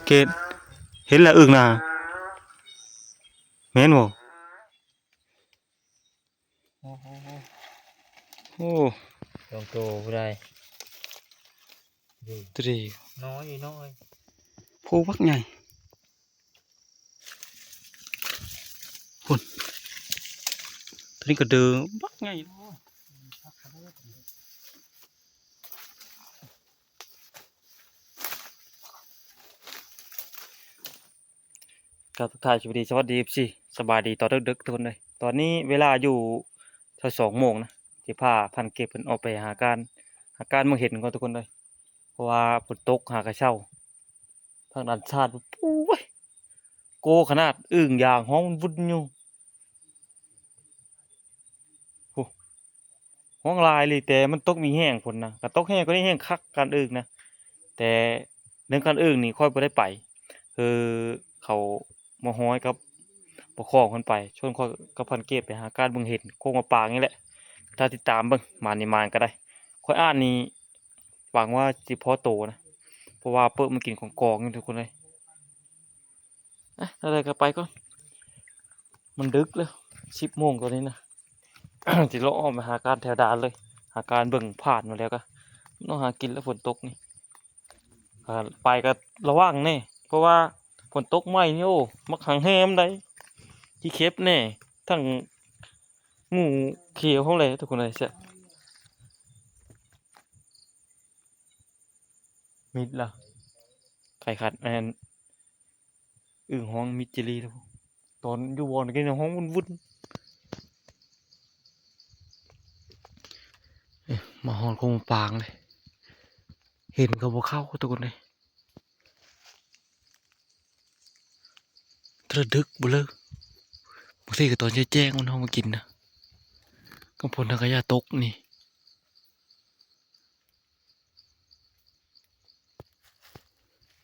ເກດ ເຫັນແລ້ວອຶ້ງນະ ແມ່ນບໍ່? ໂອ້ໂຫ ໂອ້ ສອງໂຕຜູ້ໃດ ຕຣີ ນ້ອຍນ້ອຍ ໂພ ບັກໃຫຍ່ ພຸ້ນ ໂຕນີ້ກະເດີ ບັກໃຫຍ່. ກາບທັກທາຍສະຫວັດດີ ສະຫວັດດີ ເອັຟຊີ ສະບາຍດີຕອນດຶກໆ ທຸກຄົນເອີຍ. ຕອນນີ້ເວລາຢູ່ຊາວສອງໂມງນະ ຊິພາພັນເກັບເພິ່ນອອກໄປຫາການ ຫາການເບິ່ງເຫັນກ່ອນ ທຸກຄົນເອີຍ. ເພາະວ່າຝົນຕົກຫາກະເຊົາ ທາງດ້ານຊາດ ໂອ້ຍ ໂກຂະໜາດ ອຶ່ງຢາງຮ້ອງວຸ່ນຢູ່. ໂອ້ ຮ້ອງຫຼາຍອີ່ຫຼີ ແຕ່ມັນຕົກມີແຮງພຸ້ນນະ ກະຕົກແຮງກວ່ານີ້ແຮງຄັກ ການອຶ່ງນະ. ແຕ່ເລື່ອງການອຶ່ງນີ້ຂ້ອຍບໍ່ໄດ້ໄປ ຄືເຂົາໝໍຮ້ອຍກັບພໍ່ຂອງເພິ່ນໄປ ສ່ວນຂ້ອຍກັບພັນເກັບໄປຫາການເບິ່ງເຫັນໂຄກໝາກປາງນີ້ແຫຼະ. ຖ້າຕິດຕາມເບິ່ງ ໝານນີ້ໝານກະໄດ້ ຂ້ອຍອ່ານນີ້ຫວັງວ່າຊິພໍໂຕນະ ເພາະວ່າເປີດມາກິນກອງໆ ຢູ່ ທຸກຄົນເອີຍ. ອ່ະ ແນວໃດກະໄປກ່ອນ ມັນດຶກແລ້ວ ສິບໂມງຕອນນີ້ນະ ຊິເລາະອ້ອມໄປຫາການແຖວດ່ານເລີຍ ຫາການເບິ່ງຜ່ານມາແລ້ວກະ ເນາະ ຫາກິນແລ້ວຝົນຕົກນີ້ ອ່າ ໄປກະລະວັງແນ່ ເພາະວ່າຝົນຕົກໃໝ່ນີ້ ໂອ້ ມັກຫາງແຮມໃດ໋ ຂີ້ເຂັບແນ່ ທັງງູຂຽວຫັ້ນແຫຼະ ທຸກຄົນເອີຍ. ມິດລະ ໄກ່ຂັດ ອັນ ອຶ່ງຮ້ອງມິດຈີ່ຫຼີ້ ຕອນຢູ່ບ່ອນກີ້ນະ ຮ້ອງວຸ່ນໆ. ເອີ ມາຮອດໂຄງປາງເລີຍ ເຫັນກະບໍ່ເຂົ້າ ທຸກຄົນເອີຍ. ແຕ່ລະດຶກພຸ້ນເລີຍ ບາງທີກະຕອນແຈ້ງໆ ມັນເຮົາມາກິນນະ ກຳພົນທາງກະຢ່າຕົກນີ້.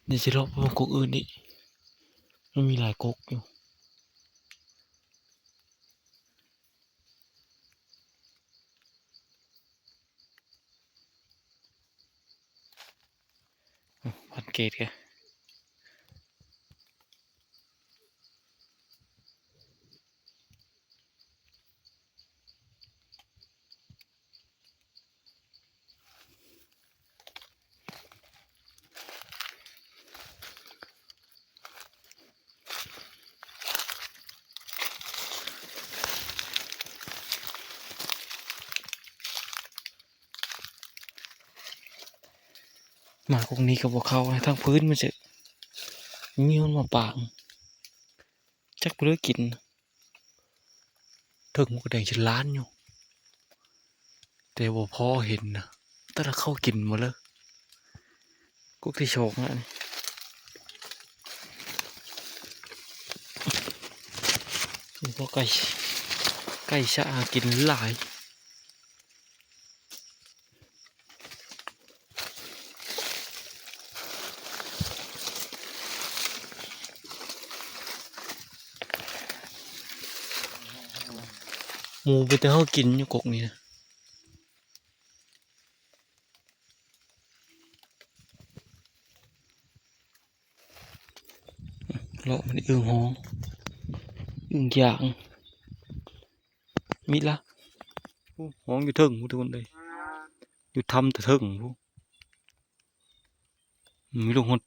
ນີ້ຊິເລາະໄປເບິ່ງກົກອື່ນອີກ ມັນມີຫຼາຍກົກຢູ່. ອືມ ພັນເກັບກະ ມາກົກນີ້ກະບໍ່ເຂົ້າ ທາງພື້ນມັນຈະມີຮອດໝາກປາງ ຈັກຜູ້ໃດກິນ. ເທິງໝູກແດງຊິລ້ານຢູ່ ແຕ່ບໍ່ພໍເຫັນນະ ແຕ່ລະເຂົ້າກິນໝົດເລີຍ. ກົກທີສອງລະນີ້ ພໍໄກ່ ໄກ່ຊະຫາກິນຫຼາຍ. ໝູເປັນແຕ່ເຮົາກິນຢູ່ກົກນີ້ນະ ເລາະມັນອຶ່ງຮ້ອງ ອຶ່ງຢາງ ມິດລະ ໂອ້ ຮ້ອງຢູ່ເທິງພຸ້ນ ທຸກຄົນເອີຍ ຢູ່ຖ້ຳແຕ່ເທິງພຸ້ນ ມີລູກຮອດ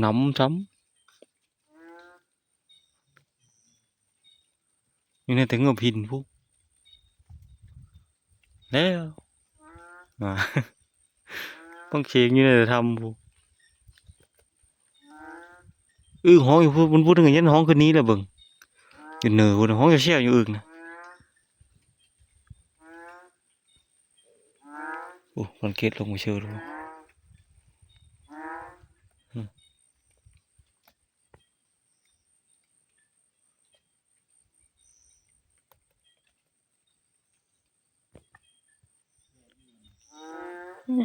ນຳຊ້ຳ ຢູ່ໃນແຕ່ເງືອບຫີນພຸ້ນ ແລ້ວ ມາ ຟັງສຽງຢູ່ໃນຖ້ຳພຸ້ນ. ອຶ່ງຮ້ອງຢູ່ພຸ້ນ ພຸ້ນ ພຸ້ນ ຍັງຮ້ອງຂຶ້ນນີ້ລະເບິ່ງ ຢູ່ເໜືອພຸ້ນ ຮ້ອງແຊວໆ ຢູ່ອຶ່ງນະ. ໂອ້ ມັນເກັດລົງມາເຊີຍ ອືມ.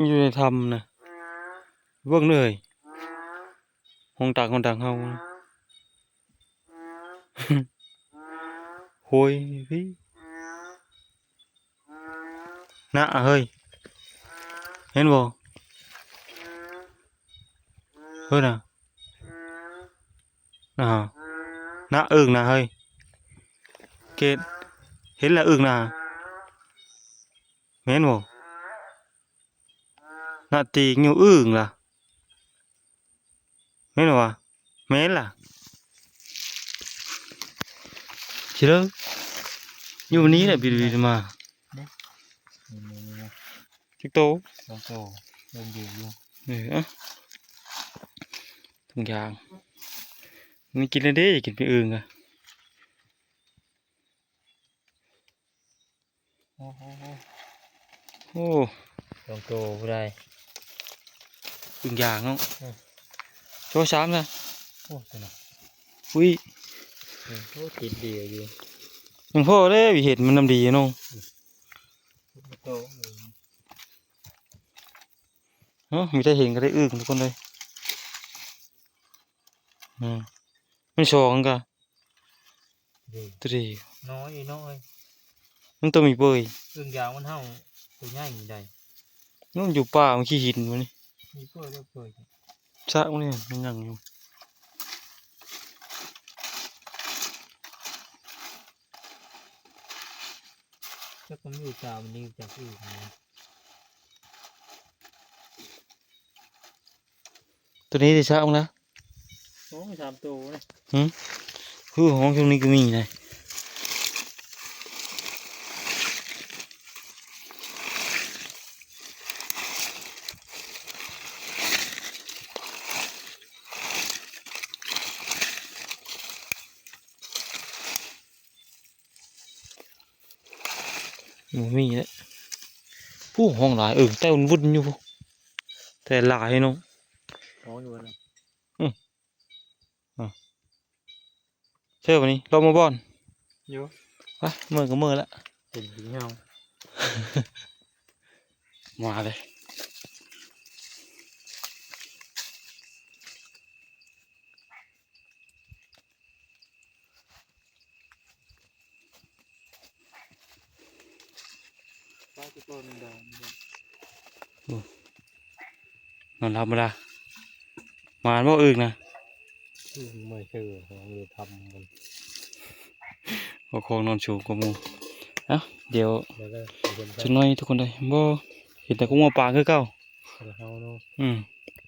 ຢູ່ໃນຖ້ຳນະ ເບິ່ງເດີ ຫ້ອງດັງ ຫ້ອງດັງເຮົາ ໂຫຍ ນະ ເຮີ້ຍ ເຫັນບໍ່ ເຮີ້ຍນະ. ອ່າ ນະ ອຶ່ງນະເຮີ້ຍ ເກດ ເຫັນລະອຶ່ງນະ ແມ່ນບໍ່? ນະ ຕີງຢູ່ອຶ່ງລະ ແມ່ນບໍ່ວະ? ແມ່ນລະ ຊິເລີ ຢູ່ນີ້ແຫຼະ ບິດໆມາ ນີ້ ນີ້ ນີ້ ນີ້ ຈັກໂຕ? ສອງໂຕ ເບິ່ງດີຢູ່ ເອີ ເອົາ ທຸງຢາງ ມັນກິນແລ້ວເດ້ ຢາກກິນເປັນອຶ່ງກະ ໂອ້ໂຫ ໂອ້ ສອງໂຕຜູ້ໃດ ອຶ່ງຢາງເນາະ ອືມ ໂຊສາມຊະ ໂອ້ ຕົວນັ້ນ ອຸ້ຍ ເອີ ໂອ້ ຕິດດີຢູ່ ຍັງພໍເດ້ ເຫັນມັນນຳດີເນາະ ອືມ ໂຕ ເນາະ ມີແຕ່ເຫັນກໍໄດ້ອຶ່ງທຸກຄົນເລີຍ ອືມ ມັນສອງກະ ນີ້ ຕົວນີ້ ນ້ອຍນ້ອຍ ມັນຕົວມີເປີຍ ອຶ່ງຢາງມັນເຫົ່າ ຕົວໃຫຍ່ນີ້ໃດ ມັນຢູ່ປ່າ ມັນຂີ້ຫີນມັນນີ້ ມີເປີຍແລ້ວເປີຍ ຊະມັນນີ້ ມັນຍັງຢູ່ ຈັກມັນຢູ່ຕາມນີ້ຈັກອີກນີ້ ຕົວນີ້ໄດ້ຊະອອກນະ ສອງສາມໂຕນະ ຫື ຄືຫ້ອງຊ່ວງນີ້ກໍມີນະ ບໍ່ມີແລ້ວ ຜູ້ຫ້ອງຫຼາຍ ເອີ ແຕ່ວຸ້ນຢູ່ ແຕ່ຫຼາຍເນາະ ຫ້ອງຢູ່ນະ ອືມ ອ່າ ເຊີບາດນີ້ ລົງມາບ່ອນ ຢູ່ ໄປ ເມື່ອຍກໍເມື່ອຍລະ ເປັນຫຍັງ ມາເລີຍ ໂອ້ ນອນຫຼັບບໍ່ລະ ໝານບໍ່ອຶ່ງນະ ອືມ ມາເຊີ ເຮົາເລີຍທຳມັນ ເອົາຂອງນອນສູງກວ່າໝູ່ ເອົ້າ ດຽວ ໄດ້ ໄດ້ ຈັກໜ້ອຍທຸກຄົນເດີ ບໍ່ ເຫັນແຕ່ກຸ້ງມາປາຄືເກົ່າ ເຮົາເນາະ ອືມ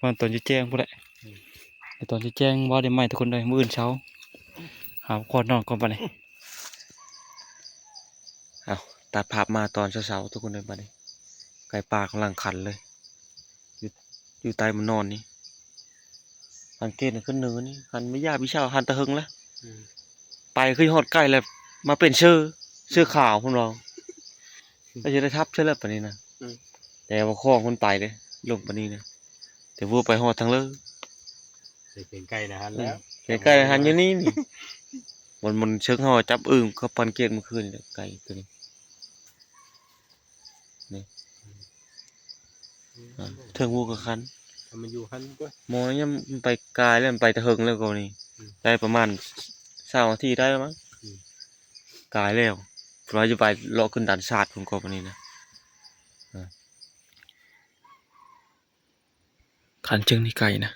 ວ່າຕອນແຈ້ງພຸ້ນແຫຼະ ອືມ ແຕ່ຕອນແຈ້ງບໍ່ໄດ້ໄໝ້ທຸກຄົນເດີ ມື້ອື່ນເຊົ້າ ຫາກ່ອນນອນກ່ອນບາດນີ້ ເອົ້າ ຕັດພາບມາຕອນເຊົ້າໆ ທຸກຄົນເດີ ບາດນີ້ ໄກ່ປ່າກຳລັງຂັນເລີຍ ຢູ່ ຢູ່ໃຕ້ມັນນອນນີ້ ສັງເກດຂຶ້ນເນີນນີ້ ຫັນໄປຢາມພີ່ເຊົ້າ ຫັນແຕ່ເຫິງແລ້ວ ອືມ ໄປຄືຮອດໃກ້ແລ້ວ ມາເປັນເສື້ອ ເສື້ອຂາວພຸ້ນເວົ້າ ອືມ ກໍຈະໄດ້ທັບເທື່ອແລ້ວປານນີ້ນະ ອືມ ແຕ່ວ່າຂອງມັນໄປເດ້ ລົງປານນີ້ນະ ແຕ່ວາໄປຮອດທາງເລີ ແຕ່ເປັນໄກ່ນະຫັນແລ້ວ ອືມ ເປັນໄກ່ນະຫັນຢູ່ນີ້ນີ້ ມັນ ມັນເຊີງເຮົາຈັບອຶ່ງກັບພັນເກດມື້ຄືນນີ້ແຫຼະ ໄກ່ຕົວນີ້. ນີ້ ອືມ ອ່າ ເທິງວູກະຄັນ ມັນຢູ່ຫັ້ນເວີຍ ໝໍຍາມມັນໄປກາຍແລ້ວ ມັນໄປແຕ່ເຫິງແລ້ວກໍນີ້ ອືມ ໄດ້ປະມານຊາວນາທີໄດ້ແລ້ວມັ້ງ ອືມ ກາຍແລ້ວ ເພິ່ນວ່າຈະໄປເລາະຂຶ້ນດ່ານຊາດພຸ້ນກໍປານນີ້ນະ ອ່າ. ຄັນຈຶ່ງນີ້ໄກນະ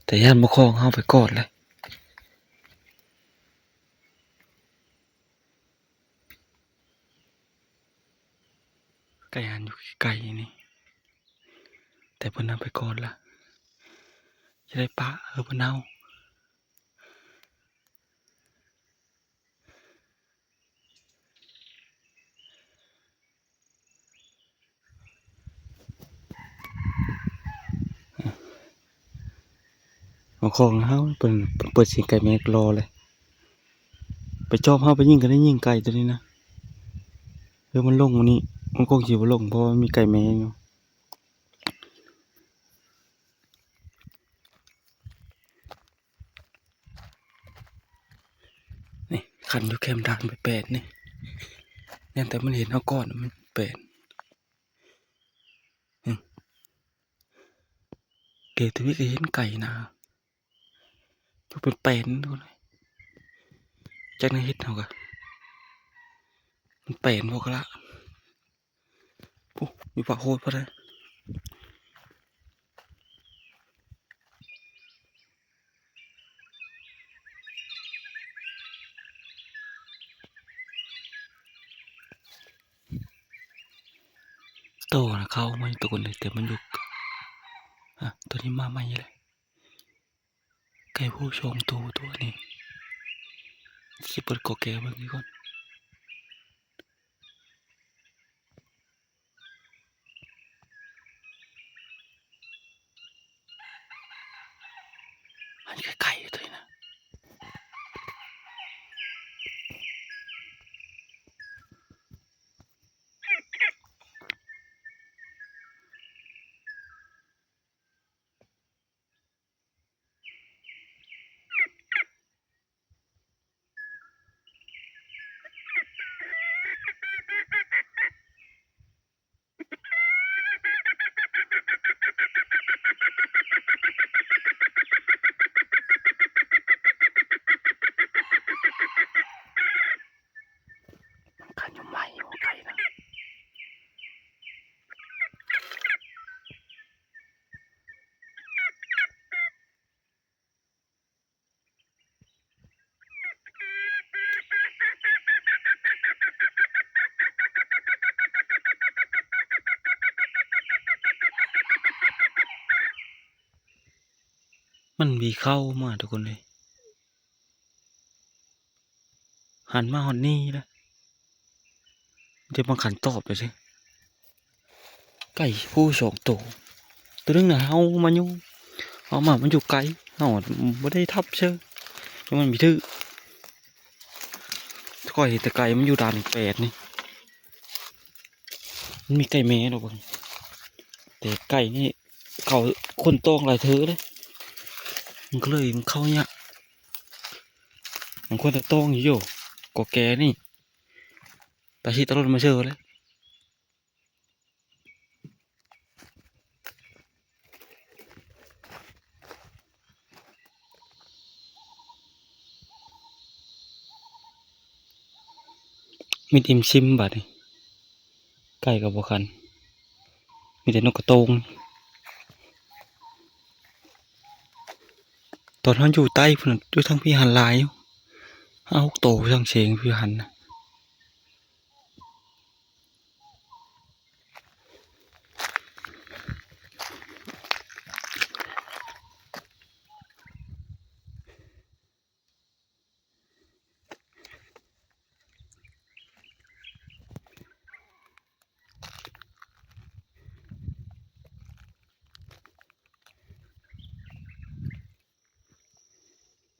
ແຕ່ຢ້ານບໍ່ຄອງເຮົາໄປກອດແຫຼະ ໄກ່ຫັ້ນຢູ່ໃກ້ໆ ນີ້ ແຕ່ເພິ່ນນຳໄປກອດລະ ຈະໄດ້ປະເອີເພິ່ນເອົາ. ເອົາຂອງເຮົາ ເພິ່ນ ເພິ່ນເປີດສຽງໄກ່ແມ່ກໍລໍເລີຍ ໄປຈອບເຮົາໄປຍິງກໍໄດ້ຍິງໄກ່ຕົວນີ້ນະ ເອີ ມັນລົງມື້ນີ້ ມັນຄົງຊິບໍ່ລົງ ເພາະວ່າມັນມີໄກ່ແມ່ຢູ່. ນີ້ ຄັນຢູ່ແຄມທາງໄປແປນນີ້ ແມ່ນແຕ່ມັນເຫັນເຮົາກ່ອນ ມັນແປນ ອືມ ເກຕະວິກກໍເຫັນໄກນະ ຢູ່ເປັນແປນ ຈັກແນວເຮັດເຮົາກະ ມັນແປນບໍ່ກະລະ. ໂອ້ ມີປາໂຄດພໍໄດ້. ເຂົ້າມາຢູ່ ທຸກຄົນເອີຍ ແຕ່ມັນຢູ່ ອາ ໂຕນີ້ມາໃໝ່ແຫຼະ ໄກ່ຜູ້ສອງໂຕຕົວນີ້ ຊິເປີດກອແກເບິ່ງອີກກ່ອນ. ມັນໃກ້ໆ ຕົວນີ້ນະ. ມັນຄັນຢູ່ໄໝ ບໍ່ໄກນະ. ມັນບິນເຂົ້າມາ ທຸກຄົນເອີຍ. ຫັນມາຮອດນີ້ລະ ດຽວມັນຂັນຕອບເລີຍຊິ. ໄກ່ຜູ້ສອງໂຕ ໂຕໜຶ່ງນະເຫົ່າມາຢູ່ ເຫົ່າມາ ມັນຢູ່ໄກ ເຮົາບໍ່ໄດ້ທັບເຊີ ແຕ່ມັນມີຖືກ. ຂ້ອຍເຫັນແຕ່ໄກ ມັນຢູ່ດ່ານແປດນີ້ ມັນມີໄກ່ແມ່ດອກເບິ່ງ ແຕ່ໄກ່ນີ້ ເຂົາຂົນຕ້ອງຫຼາຍເທື່ອເດ້ ມັນກໍເລີຍ ມັນເຂົ້າຍາກ. ບາງຄົນຕະຕ້ອງຢູ່ ກໍແກ່ນີ້ ຕາຊິຕະລົນມາເຊີເລີຍ. ມິດອີ່ມຊິມບາດນີ້ ໄກ່ກໍບໍ່ຂັນ ມີແຕ່ນົກກະໂຕງ. ຕອນເຮົາຢູ່ໃຕ້ພຸ້ນນະ ຢູ່ທາງພີ້ຫັ້ນຫຼາຍຢູ່ ຫ້າຫົກໂຕ ທາງເສງພີ້ຫັ້ນນະ.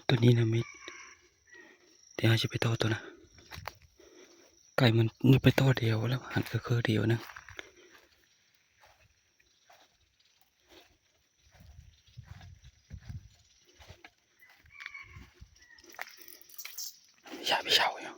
ຕົວນີ້ນະມິດ ດຽວເຮົາຊິໄປຕໍ່ຕົວນະ ໄກ່ມັນໄປຕໍ່ດຽວແລ້ວ ຫັນຄືດຽວນະ. ຢ່າໄປເຊົາຢູ່.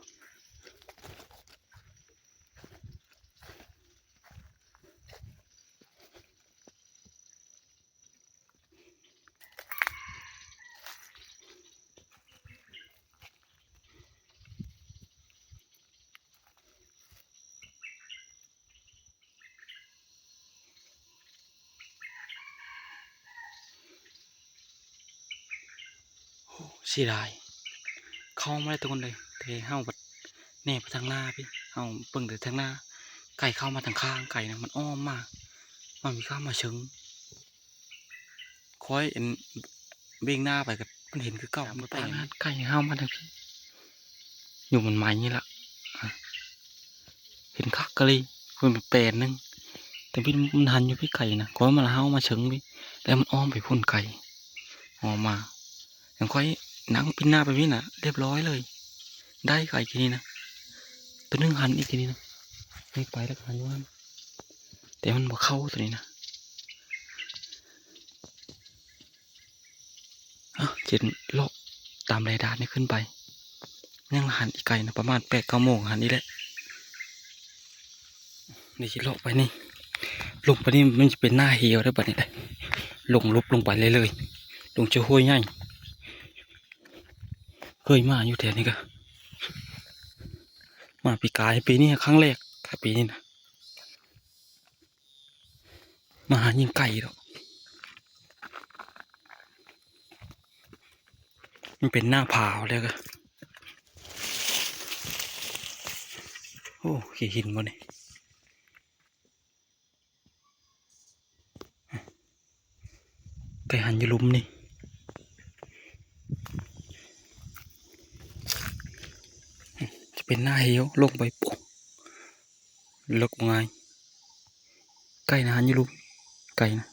ໂອ້ ເສຍດາຍ ເຂົ້າມາໄດ້ທຸກຄົນເລີຍ ແຕ່ເຮົາບັດແນມໄປທາງໜ້າພີ້ ເຮົາເບິ່ງແຕ່ທາງໜ້າ ໄກ່ເຂົ້າມາທາງຂ້າງ ໄກ່ນະ ມັນອ້ອມມາ ມັນມີຂ້າມາເຊີງ. ຂ້ອຍອັນເບັງໜ້າໄປກໍມັນເຫັນຄືເກົ່າ ມັນໄປນະ ໄກ່ເຮົາມາທາງພີ້ ຢູ່ມັນໄມ້ນີ້ລະ ເຫັນຄັກກະລີ ເພິ່ນແປນໜຶ່ງ ແຕ່ມັນຫັນຢູ່ພີ້ໄກນະ ຂ້ອຍມັນເຮົາມາເຊີງພີ້ ແລ້ວມັນອ້ອມໄປພຸ້ນໄກ ອອກມາ ຈັ່ງຂ້ອຍນັ່ງປິ່ນໜ້າໄປພີ້ນະ ລຽບຮ້ອຍເລີຍ ໄດ້ໄກ່ທີນີ້ນະ ໂຕໜຶ່ງຫັນອີກທີນີ້ນະ ເລກໄປແລ້ວກໍຫັນຢູ່ຫັ້ນ ແຕ່ມັນບໍ່ເຂົ້າໂຕນີ້ນະ. ເອົາ ຊິເລາະຕາມເຣດານີ້ຂຶ້ນໄປ ຍັງຫັນອີກໄກນະ ປະມານແປດເກົ້າໂມງຫັນອີກແຫຼະ. ນີ້ຊິເລາະໄປນີ້ ລົງໄປນີ້ມັນຈະເປັນໜ້າເຫວແລ້ວບັດນີ້ ລົງຫຼຸບລົງໄປເລື້ອຍໆ ລົງເຈີຫ້ວຍໃຫຍ່. ເຄີຍມາຢູ່ແຖວນີ້ກະ ມາປີກາຍ ປີນີ້ຄັ້ງແລກ ປີນີ້ນະ. ມາຫາຍິງໄກ່ດອກ ມັນເປັນໜ້າຜາແລ້ວກະ ໂອ້ ຂີ້ຫີນບໍ່ນີ້. ໄກ່ຫັນຢູ່ລຸ່ມນີ້ ຈະເປັນໜ້າເຫວ ລົງໄປ ໂອ້ ເລິກບໍ່ງ່າຍ ໄກ່ນະຫັນຢູ່ລຸ່ມ ໄກ່ນະ.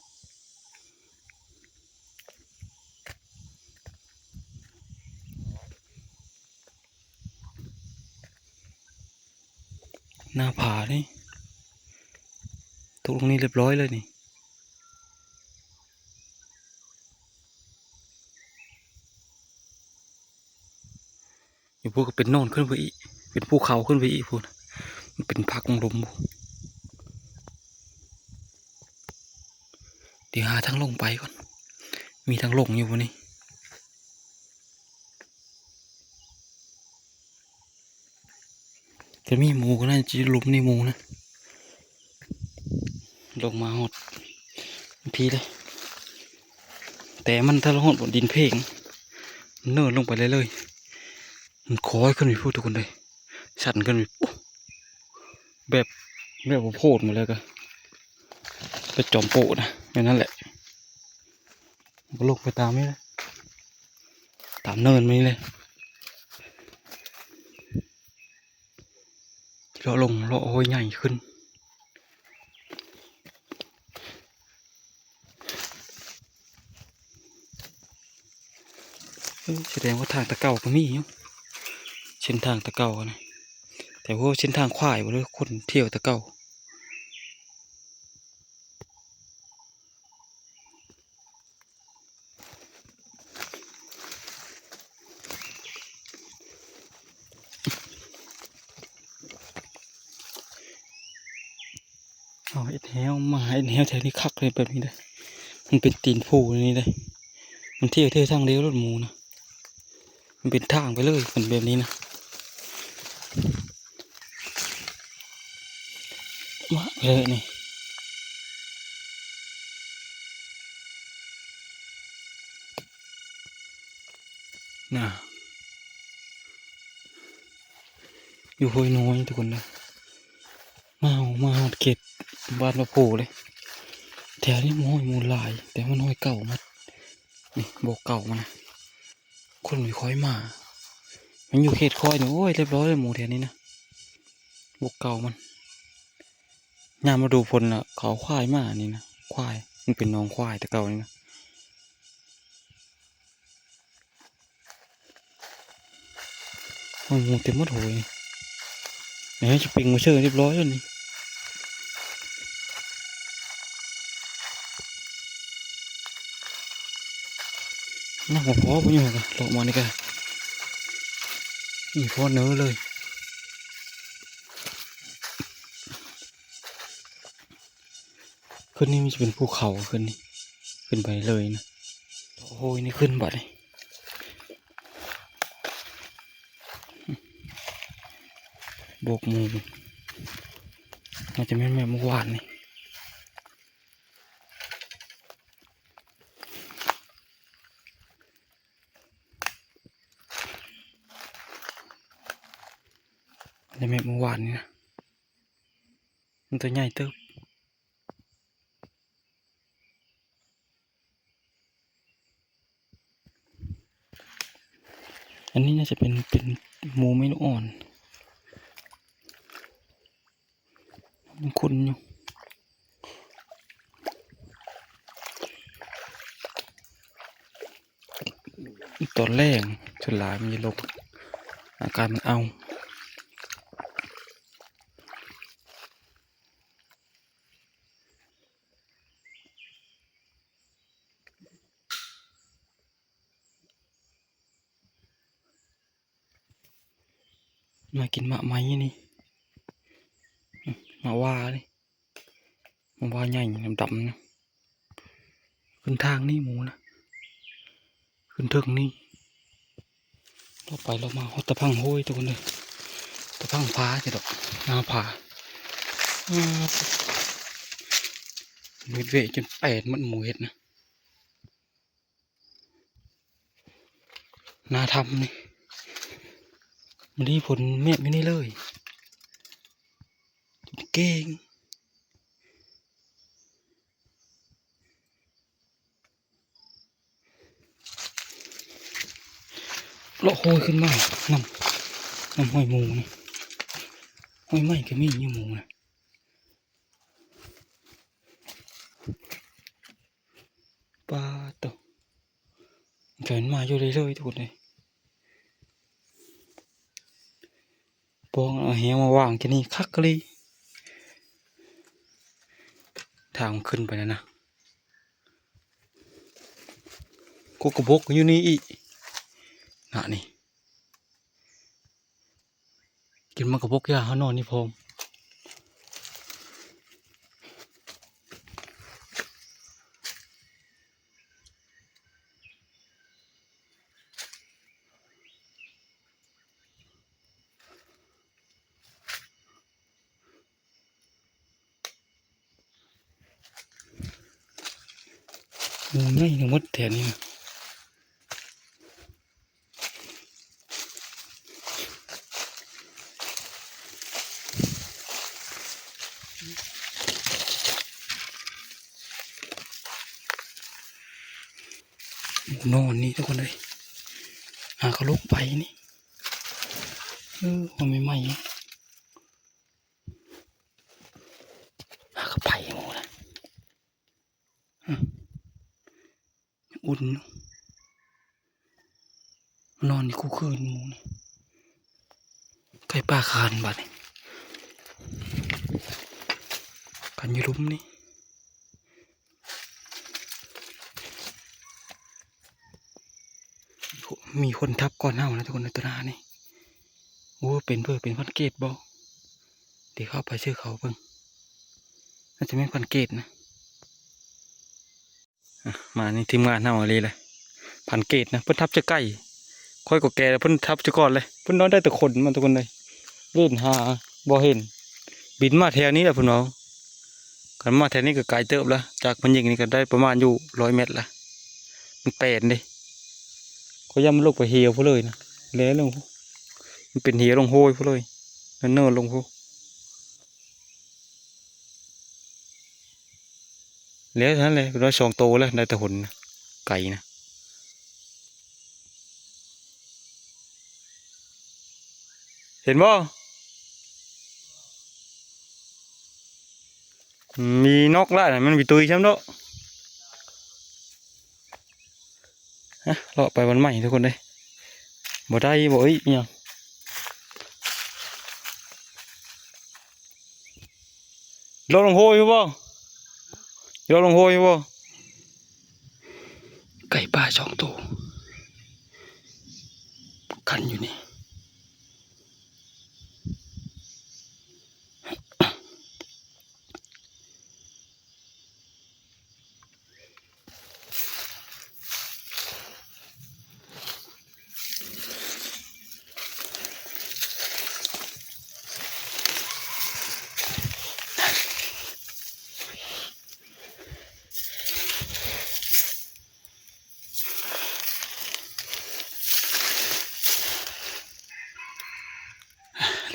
ໜ້າຜານີ້ ຕົກລົງນີ້ລຽບຮ້ອຍເລີຍນີ້ ຢູ່ພຸ້ນກໍເປັນໂນນຂຶ້ນໄປອີກ ເປັນພູເຂົາຂຶ້ນໄປອີກພຸ້ນ ມັນເປັນພັກຂອງລົມພຸ້ນ. ດຽວຫາທາງລົງໄປກ່ອນ ມີທາງລົງຢູ່ບໍ່ນີ້? ຈະມີໝູກໍໜ້າຈະຢູ່ລຸ່ມນີ້ໝູນະ ລົງມາຮອດພີ້ເລີຍ ແຕ່ມັນທະລຸຮອດບ່ອນດິນເພງ ເນີນລົງໄປເລື້ອຍໆ ມັນຄ້ອຍຂຶ້ນໄປພຸ້ນທຸກຄົນເອີຍ ຊັນຂຶ້ນໄປ ໂອ້ ແບບ ແບບວ່າໂພດມາແລ້ວກໍ ໄປຈອມໂປະນະ ແບບນັ້ນແຫຼະ ກໍລົງໄປຕາມນີ້ແຫຼະ ຕາມເນີນມານີ້ເລີຍ ເລາະລົງ ເລາະຫ້ວຍໃຫຍ່ຂຶ້ນ. ເອີ ສະແດງວ່າທາງແຕ່ເກົ່າກໍມີຢູ່ ເສັ້ນທາງແຕ່ເກົ່ານະ ແຕ່ບໍ່ຮູ້ເສັ້ນທາງຄວາຍບໍ່ ຫຼືຄົນທ່ຽວແຕ່ເກົ່າ. ເອົາເຮັດແຮ້ວ ມາເຮັດແຮ້ວແຖວນີ້ຄັກເລີຍ ແບບນີ້ເດີ ມັນເປັນຕີນພູນີ້ເດ້ ມັນທ່ຽວ ທ່ຽວທາງດຽວໂລດໝູນະ ມັນເປັນທາງໄປເລີຍ ຄັນແບບນີ້ນະ ມາເລີຍນີ້. ນະ ຢູ່ຫ້ວຍນ້ອຍທຸກຄົນເດີ ມາ ມາຮອດເຂດບ້ານພະໂພເລີຍ ແຖວນີ້ຫ້ວຍໝູນຫຼາຍ ແຕ່ມັນຫ້ວຍເກົ່າໝົດ ນີ້ ບໍ່ເກົ່າມັນນະ ຄົນບໍ່ຄ່ອຍມາ ມັນຢູ່ເຂດຄອຍນີ້ ໂອ້ຍ ລຽບຮ້ອຍເລີຍໝູແຖວນີ້ນະ ບໍ່ເກົ່າມັນ. ຍາມລະດູຝົນນະ ເຂົາເອົາຄວາຍມານີ້ນະ ຄວາຍ ມັນເປັນໜອງຄວາຍແຕ່ເກົ່ານີ້ນະ ໂອ້ຍ ໝູເຕັມໝົດໂຫຍ ນີ້ ເຮົາຈະປີນມາເຊີລຽບຮ້ອຍແລ້ວນີ້. ນັ່ງບໍ່ພໍບໍ່ຢູ່ກະ ເລາະມານີ້ກະ ນີ້ພໍເນີເລີຍ ຂຶ້ນນີ້ມັນຈະເປັນພູເຂົາ ຂຶ້ນນີ້ ຂຶ້ນໄປເລີຍນະ ໂອ້ຍ ນີ້ຂຶ້ນບາດນີ້ ບວກໝູ ໜ້າຈະແມ່ນແມ່ນມື້ວານນີ້. ອັນນີ້ແມ່ນມື້ວານນີ້ນະ ມັນຕົວໃຫຍ່ເຕີບ ອັນນີ້ໜ້າຈະເປັນ ເປັນໝູແມ່ລູກອ່ອນ. ຍັງຂຸ້ນຢູ່ ຕອນແລງສ່ວນຫຼາຍມັນຈະລົງ ອາກາດມັນເອົາ ມາກິນໝາກໄມ້ນີ້ ໝາກຫວ້ານີ້ ໝາກຫວ້າໃຫຍ່ດຳໆນະ ຂຶ້ນທາງນີ້ໝູນະ ຂຶ້ນເທິງນີ້ ເລາະໄປເລາະມາຮອດຕາພັງໂຮຍ ທຸກຄົນເອີຍ ຕາພັງຜາ ຊິດອກ ໜ້າຜາ ອາ ເຮັດເວະຈົນແປນໝົດໝູເຮັດນະ. ໜ້າຖ້ຳນີ້ ມື້ນີ້ຝົນແມບຢູ່ນີ້ເລີຍ ເກັ່ງ. ເລາະໂຮຍຂຶ້ນມານຳ ນຳຮອຍໝູນະ ຮອຍໄມ້ກໍມີຢູ່ໝູນະ. ປາດໂທ້ ການມາຢູ່ເລື້ອຍໆ ທຸກຄົນເອີຍ. ປອງເອົາແຫມາວາງທີ່ນີ້ຄັກອີ່ຫຼີ. ທາງຂຶ້ນໄປນັ້ນນະ ກົກກະບົກຢູ່ນີ້ອີກນະນີ້. ກິນໝາກກະບົກ ຢາເຮົານອນນີ້ພ້ອມ. ໝູໃຫຍ່ທັງໝົດແຖວນີ້ນະ. ນອນນີ້ທຸກຄົນເອີຍ ຫາກະລົງໄປນີ້ ເອີ ມັນໃໝ່ໆ ຫາກະໄປໝູນະ. ອືມ ອຸ່ນ ນອນຢູ່ຄູ່ຄືນໝູນີ້ ໄກ່ປ່າຄານບາດນີ້ ຄັນຢູ່ລຸ່ມນີ້. ມີຄົນທັບກ່ອນເຮົານະທຸກຄົນ ໃນຕົວໜ້ານີ້. ໂອ້ ເປັນເບີ ເປັນພັນເກດບໍ່? ດຽວເຂົ້າໄປຊື່ເຂົາເບິ່ງ ໜ້າຈະແມ່ນພັນເກດນະ. ອ່ະ ມານີ້ທີມງານເຮົາອີ່ຫຼີແຫຼະ ພັນເກດນະ. ເພິ່ນທັບຈະໄກ ຂ້ອຍກໍແກ່ແລ້ວ ເພິ່ນທັບຈະກ່ອນເລີຍ. ເພິ່ນນອນໄດ້ແຕ່ຂົນມັນທຸກຄົນເອີຍ ເວັ້ນຫາບໍ່ເຫັນ. ບິນມາແຖວນີ້ແຫຼະເພິ່ນເວົ້າ. ຄັນມາແຖວນີ້ກໍໄກເຕີບລະ ຈາກມັນຍິງນີ້ກໍໄດ້ປະມານຢູ່ຮ້ອຍແມັດລະ. ມັນແປນເດ້ ຂ້ອຍຢ້ານມັນລົງໄປເຫວພຸ້ນເລີຍນະ ແລ່ລົງ ມັນເປັນເຫວລົງໂຮຍພຸ້ນເລີຍ ເນີນລົງພຸ້ນ. ແລ້ວເທົ່ານັ້ນແຫຼະ ເປັນວ່າສອງໂຕແລ້ວ ໄດ້ແຕ່ຫົນນະ ໄກນະ. ເຫັນບໍ່? ມີນອກຫຼາຍນະ ມັນມີຕຸ້ຍຊ້ຳເນາະ. ຮະ ເລາະໄປບ່ອນໃໝ່ທຸກຄົນເອີຍ. ບໍ່ໄດ້ບໍ່ເອີຍ ອີຫຍັງ? ເລາະລົງໂຮຍຢູ່ບໍ່? ເລາະລົງໂຮຍຢູ່ບໍ່? ໄກ່ປ່າສອງໂຕ ກັນຢູ່ນີ້.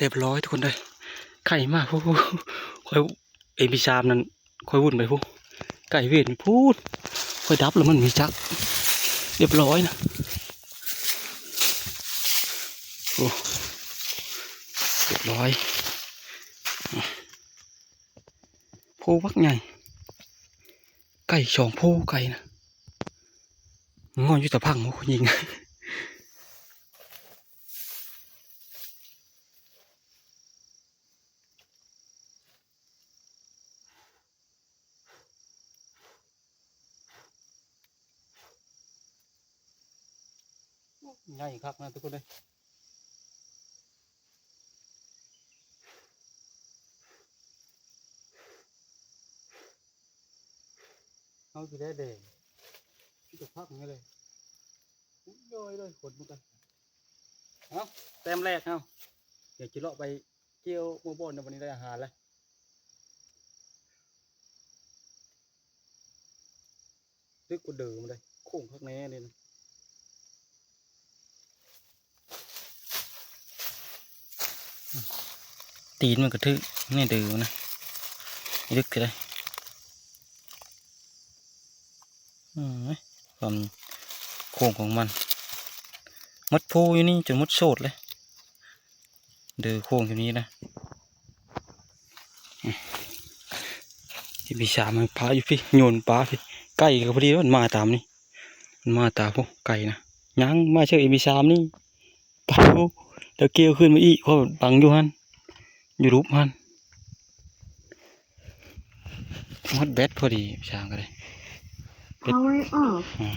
ຮຽບຮ້ອຍທຸກຄົນເດີ ໄກ່ມາ ໂອ້ໂຫ ຂ້ອຍ ເອັມພີສາມນັ້ນ ຂ້ອຍວຸ່ນໄປພຸ້ນ ໄກ່ເວນພຸ້ນ ຂ້ອຍດັບແລ້ວມັນມີຈັກ ຮຽບຮ້ອຍນະ ໂອ້ ຮຽບຮ້ອຍ ໂພບັກໃຫຍ່ ໄກ່ສອງໂພ ໄກ່ນະ ງອນຢູ່ຕາພັງ ໂອ້ ຍິງ. ໃຫຍ່ຄັກນະທຸກຄົນເອີຍ ເຮົາຊິໄດ້ແດງ ມີແຕ່ຜັກນີ້ເລີຍ ອຸ້ຍ ໂດຍ ໂດຍ ຂົນມັນກັນ ເອົ້າ ແຕ້ມແລກເຮົາ ດຽວຊິເລາະໄປ ກ່ຽວໝູ່ບ່ອນ ໃນວັນນີ້ໄດ້ອາຫານແລ້ວ ດຶກກວ່າເດີມເດ້ ໂຄ້ງຄັກແນ່ເດ້ ຕີນມັນກະຖືກແນ່ເດີມນະ ດຶກກະໄດ້ ອືມ ຄວາມໂຄ້ງຂອງມັນ ໝົດພູຢູ່ນີ້ຈົນໝົດໂສດເລີຍ ເດີໂຄ້ງຢູ່ນີ້ນະ. ອືມ ອີ່ປີສາມມັນປະຢູ່ພີ້ ໂຍນປະພີ້ ໄກ່ກໍພໍດີ ມັນມາຕາມນີ້ ມັນມາຕາມພຸ້ນ ໄກ່ນະ ຍັງມາເຊີກອີ່ປີສາມນີ້ ປະ ແລ້ວກ່ຽວຂຶ້ນມາອີກ ເພາະບັງຢູ່ຫັ້ນ ຢູ່ລຸ່ມຫັ້ນ. ໝົດແບັດພໍດີ ຊ່າງກໍໄດ້ ແບັດ Power off ອືມ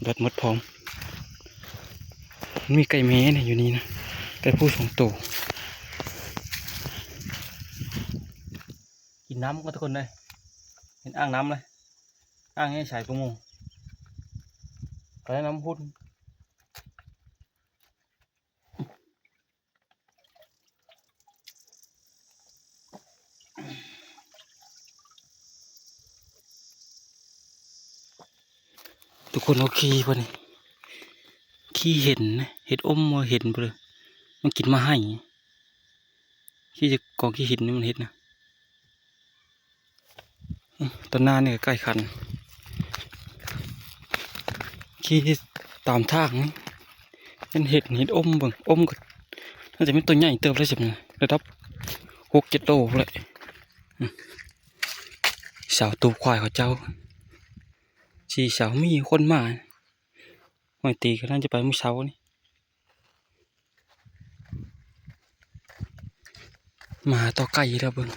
ແບັດໝົດພ້ອມ. ມັນມີໄກ່ແມ່ນະຢູ່ນີ້ນະ ໄກ່ຜູ້ສອງໂຕ ກິນນ້ຳກ່ອນທຸກຄົນເອີຍ ເຫັນອ່າງນ້ຳເລີຍ ອ່າງໃຫຍ່ໃສກວ່າໝູ່ ກໍໄດ້ນ້ຳພຸ້ນ. ທຸກຄົນເອົາຂີ້ບໍ່ນີ້ ຂີ້ເຫັນນະ ເຫັດອົມບໍ່ເຫັນບໍ່ເລີຍ ມັນກິນໝາກໄຮ່ ຂີ້ຈາກກອງຂີ້ເຫັນນີ້ມັນເຮັດນະ. ອືມ ຕອນໜ້ານີ້ກໍໃກ້ຂັນ ຂີ່ຕາມທາງນີ້ ເຫັນເຫັດ ເຫັດອົມເບິ່ງ ອົມກໍໜ້າຈະແມ່ນຕົວໃຫຍ່ເຕີບແລ້ວຊິ ລະດັບຫົກເຈັດໂລພຸ້ນແຫຼະ. ອືມ ສາວຕູບຄວາຍເຂົາເຈົ້າ ສີ່ສາວ ມີຄົນມາ ຫ້ອຍຕີກໍໜ້າຈະໄປມື້ເຊົ້ານີ້. ມາຕໍ່ໄກ່ແລ້ວເບິ່ງ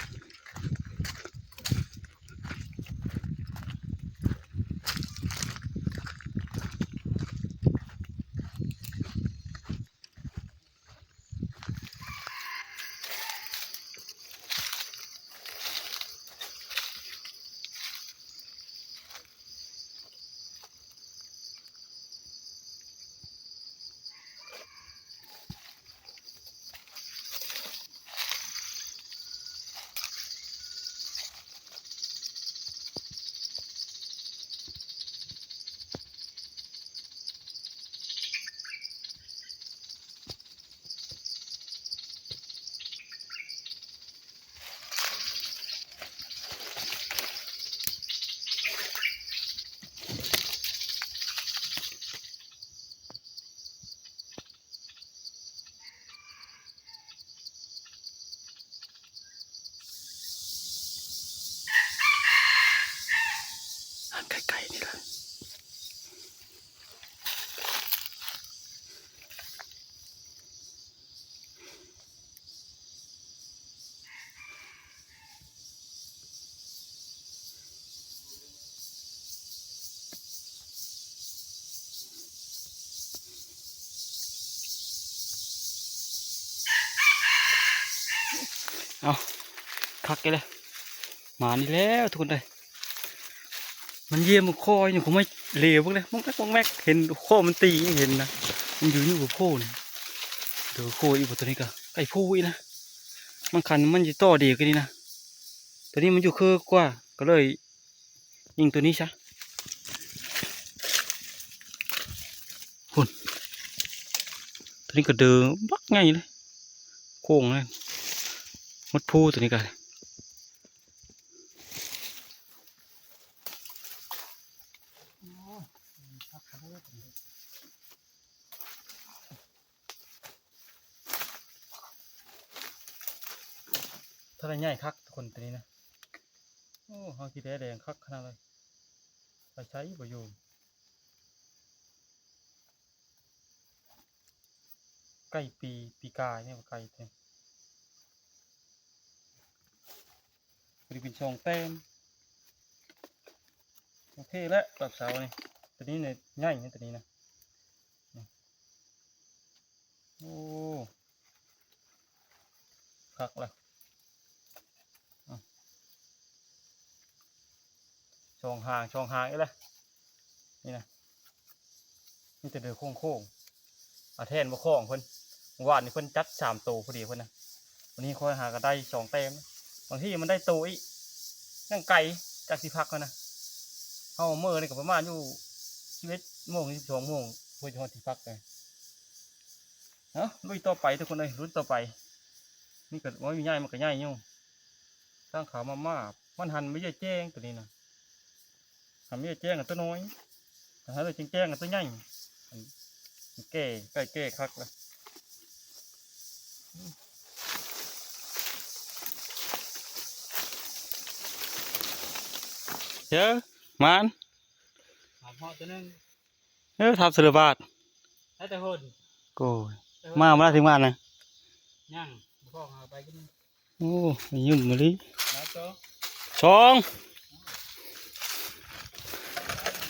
ໃກ້ໆນີ້ລະ. ເອົາ ຄັກອີກແລ້ວ ມານີ້ແລ້ວທຸກຄົນເອີຍ. ມັນຢຽມຄອຢູ່ນີ້ ຂອງມັນເຫຼວເບິ່ງເດ້ ມັນກໍມັນແມັກ ເຫັນຄໍມັນຕີຍັງເຫັນນະ ມັນຢູ່ຢູ່ໂພນ ໂດຍໂຄອີກບໍ່ ຕົວນີ້ກໍໄກ່ຜູ້ອີກນະ ມັນຄັນມັນຊິຕໍ່ດີກວ່ານີ້ນະ ຕົວນີ້ມັນຢູ່ເຄືກວ່າ ກໍເລີຍຍິງຕົວນີ້ຊະ ພຸ້ນ ຕົວນີ້ກໍເດີບັກໃຫຍ່ເລີຍ ໂຄ້ງເລີຍ ໝົດພູຕົວນີ້ກໍ. ຖ້າໄດ້ໃຫຍ່ຄັກທຸກຄົນຕົວນີ້ນະ ໂອ້ ເຮົາຂີ້ແດແດງຄັກຂະໜາດເລີຍ ໄປໃສບໍ່ຢູ່. ໄກ່ປີ ປີກາຍນີ້ ໄກ່ໂຕນີ້ ພໍດີເປັນສອງແຕ້ມ ໂອເຄແລ້ວ ດອກເສົານີ້ ຕົວນີ້ນີ້ໃຫຍ່ນີ້ ຕົວນີ້ນະ ນີ້ ໂອ້ ຄັກລະ ອືມ ສອງຫາງ ສອງຫາງອີກລະ ນີ້ນະ ມີແຕ່ເດີໂຄ້ງໆ ອາ ແທນບໍ່ຂອງເພິ່ນ ເມື່ອວານນີ້ເພິ່ນຈັດສາມໂຕພໍດີເພິ່ນນະ ວັນນີ້ຂ້ອຍຫາກໍໄດ້ສອງແຕ້ມ ບາງທີມັນໄດ້ໂຕອີກ ຍັງໄກຈາກທີ່ພັກຫັ້ນນະ ເຮົາເມືອນີ້ກໍປະມານຢູ່ສິບເອັດໂມງ ສິບສອງໂມງ ເພື່ອຈະຮອດທີ່ພັກໄງ. ເອົາ ລຸຍຕໍ່ໄປທຸກຄົນເອີຍ ລຸຍຕໍ່ໄປ ນີ້ກໍ ໂອ້ຍ ໃຫຍ່ ມັນກໍໃຫຍ່ຢູ່ ທາງຂາມາ ມາ ມັນຫັນໄປເຍອະແຈ້ງຕົວນີ້ນະ ຄັນມີແຈ້ງກັບຕົວນ້ອຍ ຄັນເຮົາໄດ້ແຈ້ງໆກັບຕົວໃຫຍ່ ອັນ ແກ່ ໃກ້ແກ່ຄັກລະ ເອີ ມານ ມາເພາະຕົວໜຶ່ງ ເອີ ທັບສະເລີບາດ ໄດ້ແຕ່ຄົນ ໂອ້ຍ ມາບໍ່ໄດ້ເຖິງບ້ານນະ ຍັງ ບໍ່ພໍເອົາໄປກິນ ໂອ້ ຍືມມາລີ ສອງ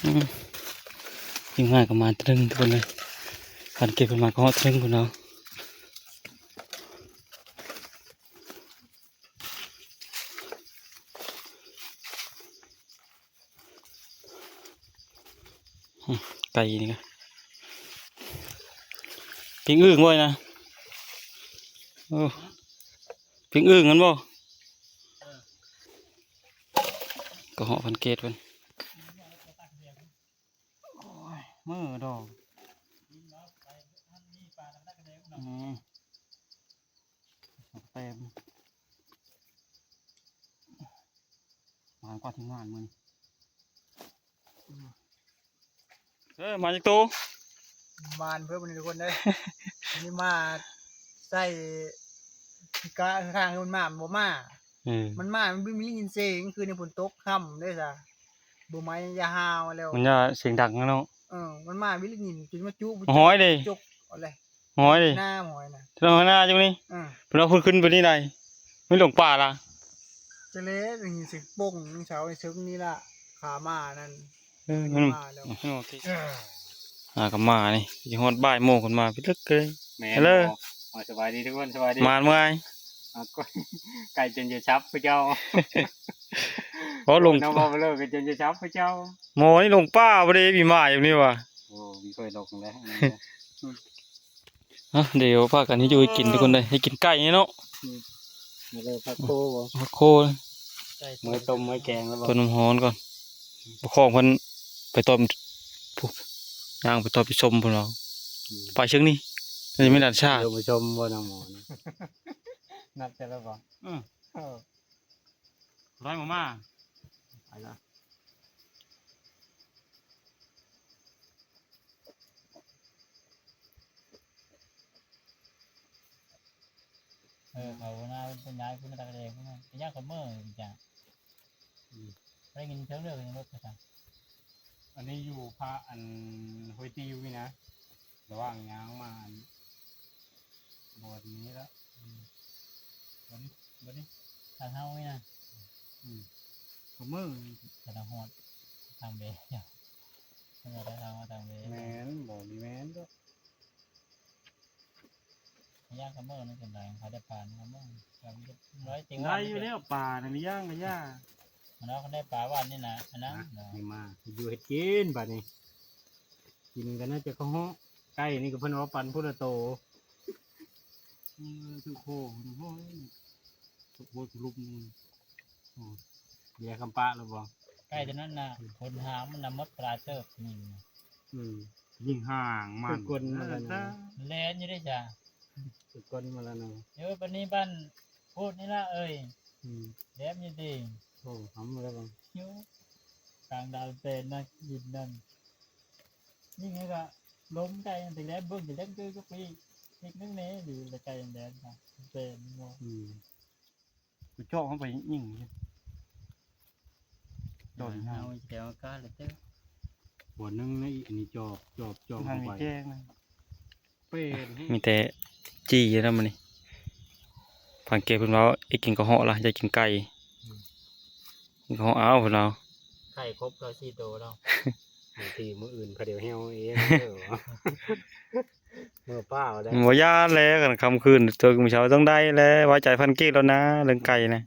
ອືມ ຍິງມາກໍມາຕະເຖິງທຸກຄົນເລີຍ ຄັນເກັບຂຶ້ນມາກໍຮອດເຖິງພຸ້ນເນາະ. ໄກ່ນີ້ກະ ປີ້ງອຶ່ງບໍ່ນະ ໂອ້ ປີ້ງອຶ່ງຫັ້ນບໍ່ ກະເຫາະພັນເກດເພິ່ນ ໂອ້ຍ ມືດອກ ອືມ ແປມ ມາກວ່າທີມງານມື້ນີ້ ເອີ ມາຈັກໂຕ ມານເພິ່ນມື້ນີ້ທຸກຄົນເດີ ນີ້ມາໃສ່ກະທາງ ມັນມາ ມັນບໍ່ມາ ເອີ ມັນມາ ມັນບໍ່ມີໄດ້ຍິນສຽງ ຄືນນີ້ຝົນຕົກຄ່ຳເດ້ຊະ ບໍ່ໄໝ ຢ່າຫ້າວແລ້ວ ມັນຢ່າສຽງດັງເນາະ ເອີ ມັນມາ ມີໄດ້ຍິນຈົນມາຈຸ ຫອຍເດ້ ຈົກເອົາເລີຍ ຫອຍເດ້ ໜ້າຫອຍນະ ເຈົ້າໜ້າຢູ່ນີ້ ເອີ ເພິ່ນເອົາຂຶ້ນໄປນີ້ໃດ ມັນຫຼົງປ່າລະ ຈະແລໄດ້ຍິນສຽງໂປ່ງ ເຊົ້າເຊິ່ງນີ້ລະ ຂາມານັ້ນ ເອີ ມັນມາແລ້ວ ມັນໂອເຄ ອ່າ ກໍມານີ້ ຊິຮອດບ່າຍໂມງ ເພິ່ນມາພິລຶກເລີຍ ແມ່ນ ເລີ ໂອ້ ສະບາຍດີທຸກຄົນ ສະບາຍດີ ມາເມື່ອຍ ອ່າ ກໍ ໄກ່ຈົນຈະຊັບພວກເຈົ້າ ໂອ້ ຫຼົງ ນ້ອງເວົ້າໄປເລີຍ ໄກ່ຈົນຈະຊັບພວກເຈົ້າ ໝໍນີ້ຫຼົງປ່າບໍ່ໄດ້ມີໝາຍຢູ່ນີ້ຫວາ ໂອ້ ມີເຄີຍຫຼົງແລ້ວ ເອົາ ດຽວພາກັນເຮັດຢູ່ເຮັດກິນທຸກຄົນເດີ ເຮັດກິນໄກ່ນີ້ເນາະ ອືມ ມາເລີຍ ຜັກໂຄບໍ່ ຜັກໂຄ ເມື່ອຕົ້ມເມື່ອແກງແລ້ວບໍ່ ຕົ້ມນ້ຳຮ້ອນກ່ອນ ປະຄອງເພິ່ນໄປຕອນ ຜູ້ ຍ່າງໄປຕອນໄປຊົມພຸ້ນເນາະ ອືມ ໄປເຊິ່ງນີ້ ຍັງມີຫຼານຊາຍ ໄປຊົມບໍ່ນຳໝໍນະ ນັດກັນແລ້ວບໍ່ ເອີ ເອີ ໄລ່ມາ ມາ ໄປລະ ເອີ ເຂົາໜ້າເປັນຍ້າຍຂຶ້ນມາຕາກະແດງພຸ້ນນະ ໄປຢ້າງເຂົາເມີອີກຈ້ະ ອືມ ໄດ້ຍິນເທິງເລື່ອງລົດກະຊະ ອັນນີ້ຢູ່ພະ ອັນ ຫ້ວຍຕິວນີ້ນະ ລະຫວ່າງຍ່າງມາ ອັນ ບ່ອນນີ້ລະ ອືມ ບ່ອນນີ້ ບ່ອນນີ້ ທາງເຮົານີ້ນະ ອືມ ກະເມີ ກະນະຮອດ ທາງເບ ເຮົາໄດ້ທາງມາທາງເບ ແມ່ນ ບໍ່ມີແມ່ນດອກ ຍ່າງກະເມີນັ້ນເປັນໃດ ເຂົາໄດ້ປານກະເມີ ໄດ້ຢູ່ແລ້ວ ປານະມີຍ່າງກະຢ່າ ມັນເອົາໄດ້ປາຫວານນີ້ນະ ອັນນັ້ນ ມາ ຢູ່ເຮັດກິນບາດນີ້ ກິນກັນນະ ຈະກະເຫາະ ໄກ່ນີ້ກະເພິ່ນເອົາປັນພຸ້ນລະໂຕ ເອີ ຖືກຄໍ ໂອ້ຍ ໂອ້ຍ ລຸບ ໂອ້ ເດຍຄຳປະລະບໍ່ ໄກ່ໂຕນັ້ນນະ ຄົນຫາມັນນະໝົດຫຼາຍເຕີບນີ້ ອືມ ຍິງຫາງມັນ ຄືກົນມັນລະນະ ເອີ ແລ່ນຢູ່ເດ້ຈ້າ ຄືກົນມັນລະນະ ເອີ ບາດນີ້ບ້ານໂພດນີ້ລະເອີຍ ອືມ ແຫຼມຢູ່ຕິ ໂອ້ ຫຳແລ້ວບໍ່ ຢູ່ກາງດາວແປນນະ ຍິງນັ້ນ ຍິງໃຫ້ກະລົມໄກ່ ແຕ່ແລ້ວເບິ່ງແຕ່ແລ້ວຄືກັບປີກ ປີກໜຶ່ງແນ່ ຫຼືລະໄກ່ແດນນະ ແປນບໍ່ ອືມ ໄປເຈາະເຂົ້າໄປຍິງ ດອນເຮົາແຖວອາກາດລະເຕີ ຫົວໜຶ່ງໃນອັນນີ້ຈອບ ຈອບ ຈອບເຂົ້າໄປ ແຈ້ງນະ ເປັນ ມີແຕ່ຈີ່ຢູ່ນຳມື້ນີ້ ພັນເກດເພິ່ນເວົ້າ ອີກກິນກະເຫາະລະ ຢາກກິນໄກ່ ອືມ ກິນກະເຫາະ ອ້າວ ເພິ່ນເວົ້າ ໄກ່ຄົບເກົ້າສິບສີ່ໂຕແລ້ວ ບາງທີມື້ອື່ນພາດຽວແຮ້ວເອງ ເອີ ເມືອປ່າໄດ້ ບໍ່ຢ້ານແລ້ວ ຄັນຄ່ຳຄືນ ຕື່ນມື້ເຊົ້າຕ້ອງໄດ້ແລ້ວ ໄວ້ໃຈພັນເກດແລ້ວນະ ເລື່ອງໄກ່ນະ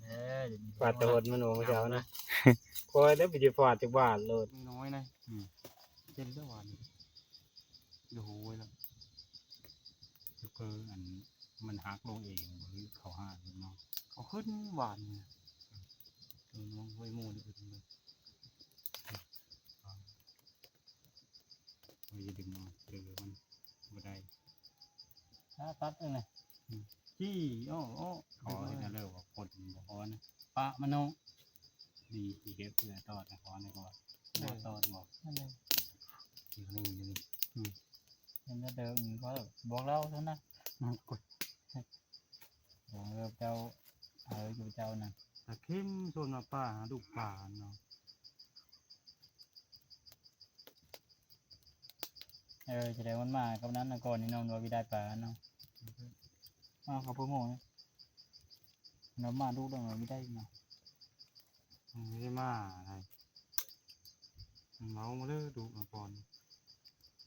ເອີ ປາດຕະຫົນມັນອອກມາເຊົ້ານະ ຄອຍໄດ້ໄປຊິຟາດຈັກບາດໂລດ ນ້ອຍນະ ອືມ ເປັນແລ້ວຫວານ ໂອ້ໂຫ ແລ້ວ ຄືອັນ ມັນຫັກລົງເອງ ຫຼືເຂົາຫາເນາະ ເຂົາຂຶ້ນຫວານ ເອີ ນ້ອງຫ້ວຍໝູ່ນີ້ຂຶ້ນເລີຍ ເຮົາຈະດຶງເອົາ ເອີ ມັນບໍ່ໄດ້ ຖ້າຕັດອັນນີ້ ອືມ ຈີ່ ໂອ້ ໂອ້ ຂໍໃຫ້ນະເລີວ່າຄົນບໍ່ພໍນະ ປະມັນເນາະ ນີ້ຊິເຮັດເພື່ອຕອດໃຫ້ພໍນະ ເພາະວ່າ ເອີ ຕອດບໍ່ ນັ້ນແຫຼະ ນີ້ ນີ້ ນີ້ ອືມ ເຫັນແຕ່ເດີກນີ້ກໍບອກລາວເທົ່ານັ້ນ ອືມ ບອກເລີຍເຈົ້າ ເອີ ຢູ່ເຈົ້ານະ ຕາເຂັມຊວນມາປ່າຫາດູກປາເນາະ. ເອີ ສະແດງມັນມາກັບນັ້ນນະ ກ່ອນນີ້ເນາະ ວ່າຊິໄດ້ປາເນາະ ມາກັບພວກໝູ່ ມັນມາດຸດອກ ວ່າຊິໄດ້ເນາະ ມັນບໍ່ໄດ້ມາໄດ໋ ມັນເມົາມາເລີຍດຸນະກ່ອນ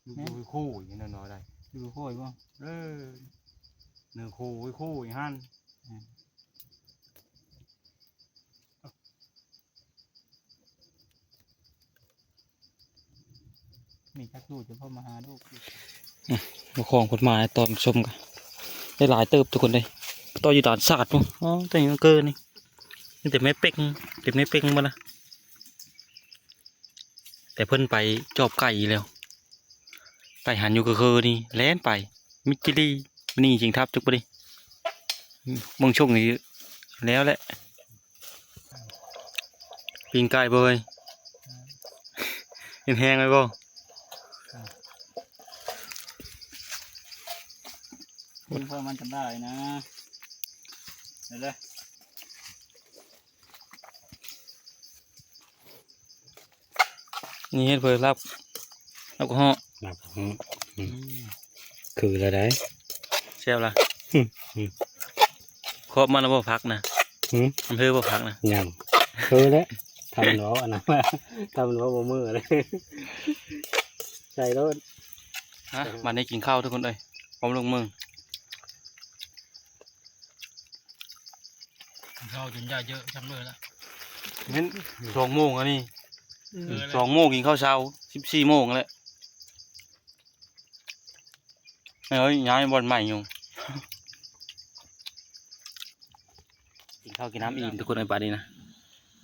ດຸ ແມ່ນ ດຸໂຄຍນັ້ນເນາະໄດ໋ ດຸໂຄຍບໍ່ ເອີ ເນີໂຄຍ ໂຄຍຫັ້ນ ອືມ. ມີຈັກລູກຈະເຂົ້າມາຫາລູກ ອືມ ຜູ້ຄອງເພິ່ນມາຕອນຊົມກະໄດ້ຫຼາຍເຕີບທຸກຄົນເດ້ ຕໍ່ຢູ່ດ່ານສາດພຸ້ນ ອໍ ແຕ່ຍັງເກີນີ້ ມີແຕ່ແມ່ເປັກ ເຕັມແມ່ເປັກໝົດລະ ແຕ່ເພິ່ນໄປຈອບໄກ່ອີກແລ້ວ ໄປຫັນຢູ່ກະເຄີນີ້ແລ່ນໄປ ມິດຈີ່ລີ ນີ້ຈິງທັບຈຸກບໍ່ດີ ອືມ ເບິ່ງຊົງນີ້ແລ້ວແຫຼະ. ປີ້ງໄກ່ບໍ່ເອີຍ ເຫັນແຮງໄວ້ບໍ່ ກິນເຂົ້າມັນຈະໄດ້ນະ ເດີ ນີ້ເຮັດເພື່ອລາບ ລາບກະເຫາະ ລາບກະເຫາະ ອືມ ອືມ ຄືລະໄດ໋ ແຊບລະ ອືມ ອືມ ຄອບມາລະບໍ່ຜັກນະ ຫື ມັນເຮີບໍ່ຜັກນະ ຍັງ ເຮີແຫຼະ ຖ້າມັນເວົ້າອັນນັ້ນ ຖ້າມັນເວົ້າບໍ່ເມີເລີຍ ໃສ່ໂລດ ອ່ະ ບາດນີ້ກິນເຂົ້າທຸກຄົນເອີຍ ພ້ອມລົງມື. ກິນເຂົ້າຈົນຢາເຍີະຈຳເລີຍລະ ແມ່ນ ສອງໂມງອັນນີ້ ເອີ ສອງໂມງກິນເຂົ້າເຊົ້າ ສິບສີ່ໂມງແລ້ວ ເອີຍ ຍ້າຍບ່ອນໃໝ່ຢູ່ ກິນເຂົ້າກິນນ້ຳອີ່ມທຸກຄົນເອີຍ ບາດນີ້ນະ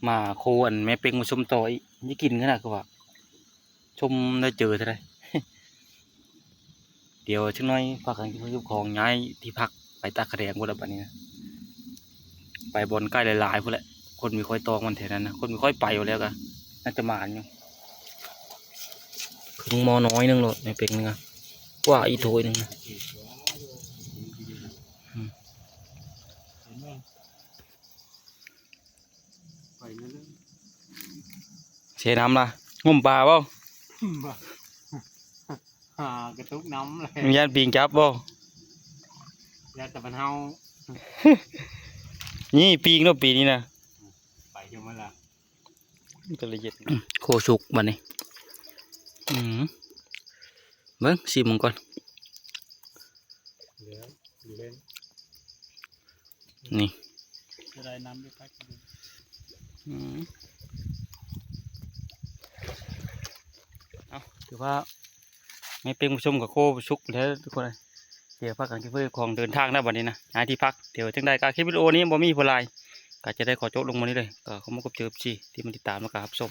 ມາໂຄອັນແມ່ເປັກມາຊົມຕໍ່ອີກ ໄດ້ກິນຂະໜາດ ຄືວ່າຊົມໄດ້ເຈີເທົ່າໃດ. ດຽວຈັກໜ້ອຍພາກັນເກັບເຂົ້າເກັບຂອງ ຍ້າຍທີ່ພັກໄປຕາກຂະແດງພຸ້ນລະ ບາດນີ້ນະ ໄປບ່ອນໄກ່ຫຼາຍໆພຸ້ນແຫຼະ ຄົນບໍ່ຄ່ອຍຕອງມັນແຖວນັ້ນນະ ຄົນບໍ່ຄ່ອຍໄປຢູ່ແລ້ວກະ ໜ້າຈະໝານຢູ່ ເພິ່ງໝໍ້ນ້ອຍໜຶ່ງໂລດ ໃນເປັກໜຶ່ງອະ ກວ່າອີກຖ້ວຍໜຶ່ງນະ ອືມ. ໄປເລື້ອຍໆ ເຊນ້ຳລະ ງົມປາບໍ່? ບໍ່ ຫາກະຕຸກນ້ຳແຫຼະ ມັນຢ້ານປີງຈັບບໍ່? ຢ້ານແຕ່ມັນເຫົ່າ ນີ້ປີງເນາະ ປີນີ້ນະ ໄປເທື່ອມັນລະ ມັນກະລະເຢັດ ໂຄສຸກບາດນີ້ ອືມ ເບິ່ງ ຊີມເບິ່ງກ່ອນ ເຫຼືອ ຢູ່ເຫັນ ນີ້ ຈະໄດ້ນ້ຳຢູ່ ອືມ ເອົາ ຖືວ່າແມ່ເປັກມາຊົມກະໂຄສຸກແລ້ວທຸກຄົນເອີຍ ດຽວພາກັນເກັບເຂົ້າເກັບຂອງເດີນທາງແລ້ວບາດນີ້ນະ ຍ້າຍທີ່ພັກ ດຽວຈັ່ງໃດກະຄລິບວິດີໂອນີ້ບໍ່ມີຜູ້ຫຼາຍ ກະຈະໄດ້ຂໍຈົບລົງມານີ້ເລີຍ ກະຂໍຂອບໃຈເອັຟຊີທີ່ມາຕິດຕາມ ແລ້ວກະຮັບຊົມ